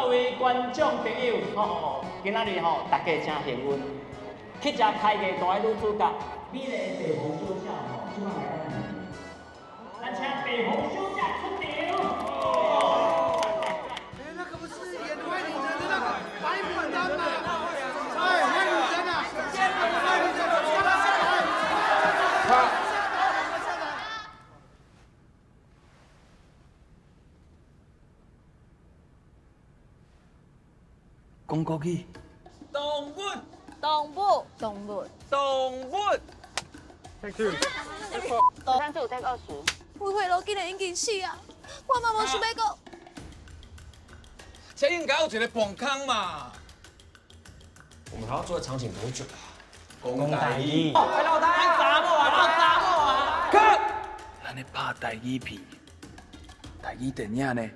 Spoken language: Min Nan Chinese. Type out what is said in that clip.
各位觀眾朋友，吼，今仔日吼，大家誠幸運，去食開藝大的女主角，美麗的白虹小姐吼，這擺來咱咱請白虹小姐出場。哎，那個不是演壞女人的那個白牡丹嗎？哎，壞女人啊！壞女人，叫她下來！下來！講國語。動物，動物，動物，動物。 Take two。 35 take 20。魏慧露竟然已經死啊！我嘛無想欲閣。這應該有一個磅空嘛。我們還要坐在場景多久啊？講台語。哎，老大，查某啊，老查某啊！咱咧拍台語片、台語電影呢，